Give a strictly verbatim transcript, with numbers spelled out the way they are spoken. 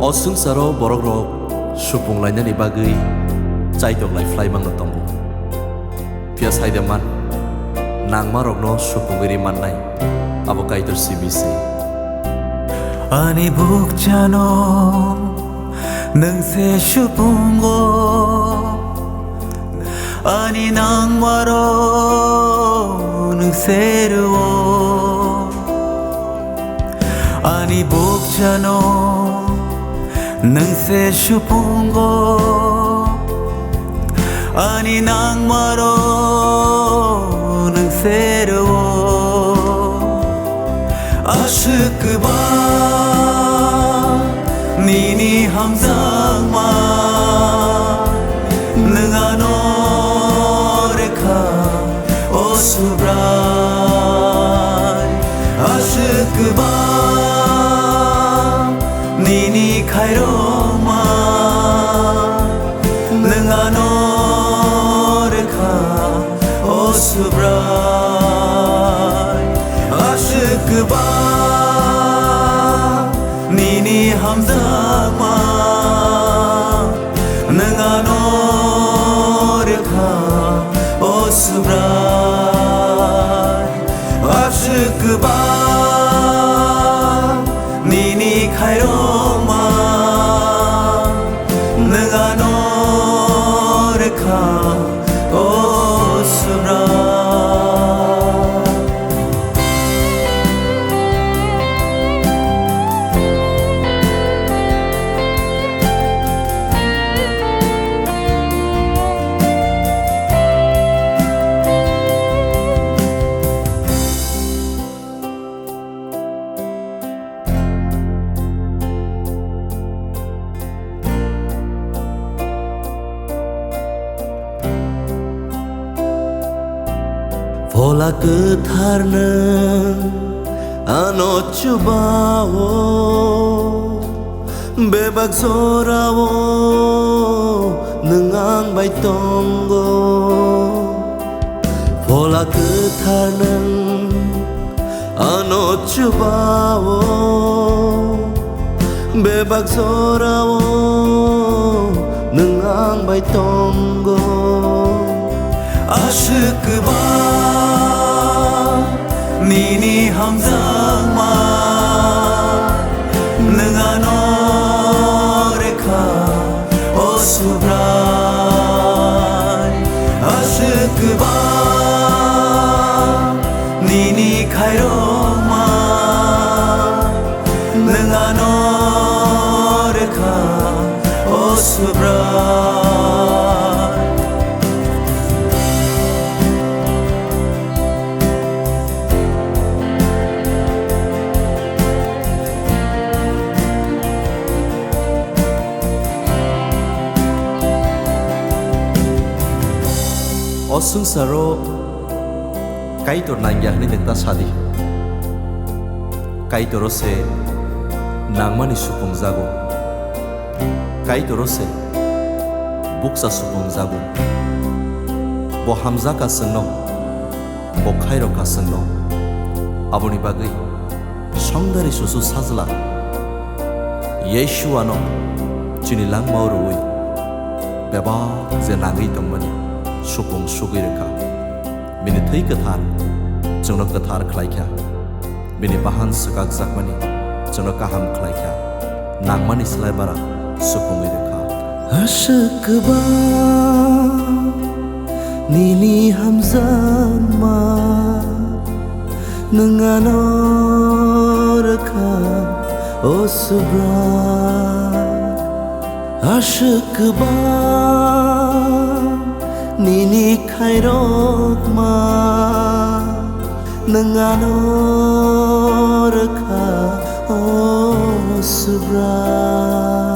O swngcharo borokrok supung lainani bagwi chaitok lai phlai mangno tongo. Phiya sai de man, nangmarokno supungwi ri mannai, abo Kaitor simi se. Ani bukchano nwng se supungo, ani nangmaro nwng se rwo. Ani bukchano nwng se supungo, ani nangmaro nwng se rwo. Aswk kwbang nini hamjakma nwng ano rwkha, o Subrai. Aswk kwbang nini khairokma nwng ano rwkha, o Subrai. Aswk kwbang nini hamjakma nwng ano rwkha, o Subrai. Aswk kwbang nini khairokma nwng ano rwkha, o Subrai. Phola kwthar nwng ano chubao, bebak jorao nwng ang bai tongo. Phola kwthar nwng ano chubao, bebak jorao nwng ang bai tongo. Aswk kwbang nini hamjakma nwng ano rwkha, o Subrai. Aswk kwbang nini khairokma nwng ano rwkha, o Subrai. O swngcharo Kaitor nangya hwnwi nwng ta sadi. Kaitoro se nangmani supung jago. Kaitoro se bukcha supung jago. Bo hamjakha chwngno, bo khairokha chwngno. Aboni bagwi Songdari susu sajla Yeshuano chini langmao rwui bebak je nangwi tongmani supung sugwi rwkha. Bini thwi kwthar chwngno kwthar khlaikha. Bini bahan swkakjakmani chwngno kaham khlaikha. Nangmani slai bara supungwi rwkha. Aswk kwbang nini hamjakma nwng ano rwkha, o Subrai. Aswk kwbang nini khairokma nwng ano rwkha, o Subrai.